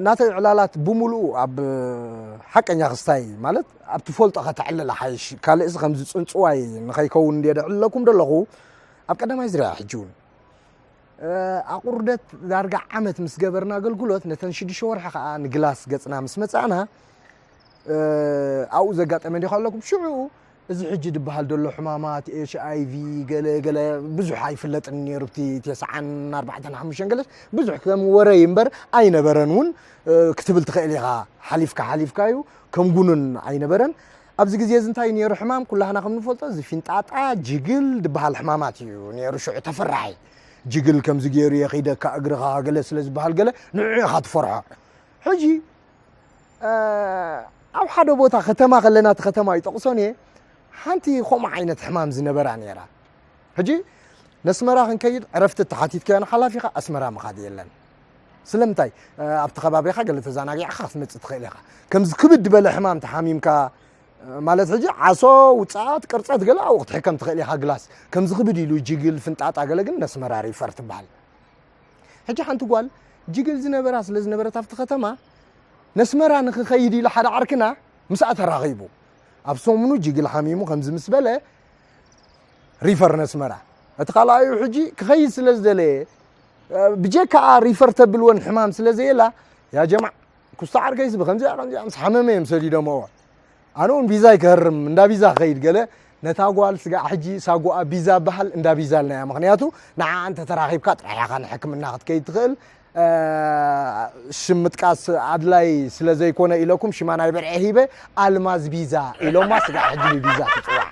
ናተይ ዕላላት ብምሉኡ ኣብ ሓቀኛ ክስታይ ማለት ኣብ ትፈልጦ ከተዕልል ሓይሽ ካልእስ ከምዚ ጽንጽዋይ ንኸይከውን እንድየ ደዕልለኩም ደለኹ ኣብ ቀዳማይ ዝርያ ሕጂ እውን ኣቑርደት ዳርጋ ዓመት ምስ ገበርና ኣገልግሎት ነተን ሽዱሽተ ወርሒ ከዓ ንግላስ ገጽና ምስ መጻእና ኣብኡ ዘጋጠመ እንዲኻ ኣለኩም ሽዑ እዚ ሕጂ ዝበሃል ዘሎ ሕማማት ኤች ኣይ ቪ ገለ ገለ ብዙሕ ኣይፍለጥን ነይሩ ብቲ ተስዓን ኣርባዕተን ሓሙሽተን ገለስ ብዙሕ ከም ወረ እምበር ኣይነበረን እውን ክትብል ትኽእል ኢኻ ሓሊፍካ ሓሊፍካ እዩ ከም ጉኑን ኣይነበረን ኣብዚ ግዜ እዚ እንታይ ነይሩ ሕማም ኩላህና ከም ንፈልጦ እዚ ፊንጣጣ ጅግል ዝበሃል ሕማማት እዩ ነይሩ ሽዑ ተፈራሒ ጅግል ከምዚ ገይሩ የኺደካ እግርኻ ገለ ስለ ዝበሃል ገለ ንዑ ኢኻ ትፈርሖ ሕጂ ኣብ ሓደ ቦታ ከተማ ከለና እቲ ከተማ ይጠቕሶን እየ ሓንቲ ከምኡ ዓይነት ሕማም ዝነበራ ነይራ ሕጂ ነስመራ ክንከይድ ዕረፍቲ ተሓቲትካዮ ንሓላፊኻ ኣስመራ ምኻድ የለን ስለምንታይ ኣብቲ ከባቢኻ ገለ ተዛናጊዕካ ክትመፅእ ትኽእል ኢኻ ከምዚ ክብድ ዝበለ ሕማም ተሓሚምካ ማለት ሕጂ ዓሶ ውፅኣት ቅርፀት ገለ ኣብኡ ክትሕከም ትኽእል ኢኻ ግላስ ከምዚ ክብድ ኢሉ ጅግል ፍንጣጣ ገለ ግን ነስመራ ሪፈር ትበሃል ሕጂ ሓንቲ ጓል ጅግል ዝነበራ ስለ ዝነበረት ኣብቲ ከተማ ነስመራ ንክኸይድ ኢሉ ሓደ ዓርክና ምስኣ ተራኺቡ ኣብ ሰሙኑ ጅግል ሓሚሙ ከምዚ ምስ በለ ሪፈር ነስመራ እቲ ካልኣዩ ሕጂ ክኸይድ ስለ ዝደለየ ብጀካኣ ሪፈር ተብልወን ሕማም ስለ ዘየላ ያ ጀማዕ ኩስታ ዓርከይስ ብከምዚኣ ከምዚኣ ምስ ሓመመ እዮም ሰዲዶምዎ ኣነ እውን ቢዛ ይከርም እንዳ ቢዛ ክኸይድ ገለ ነታ ጓል ስጋዕ ሕጂ ሳጓኣ ቢዛ በሃል እንዳ ቢዛ ኣልናያ ምክንያቱ ንዓ እንተ ተራኺብካ ጥራሕ ኢኻ ንሕክምና ክትከይድ ትኽእል ሽም ምጥቃስ ኣድላይ ስለ ዘይኮነ ኢለኩም ሽማ ናይ ብርዒ ሂበ ኣልማዝ ቢዛ ኢሎማ ስጋዕ ሕጂ ብቢዛ ትፅዋዕ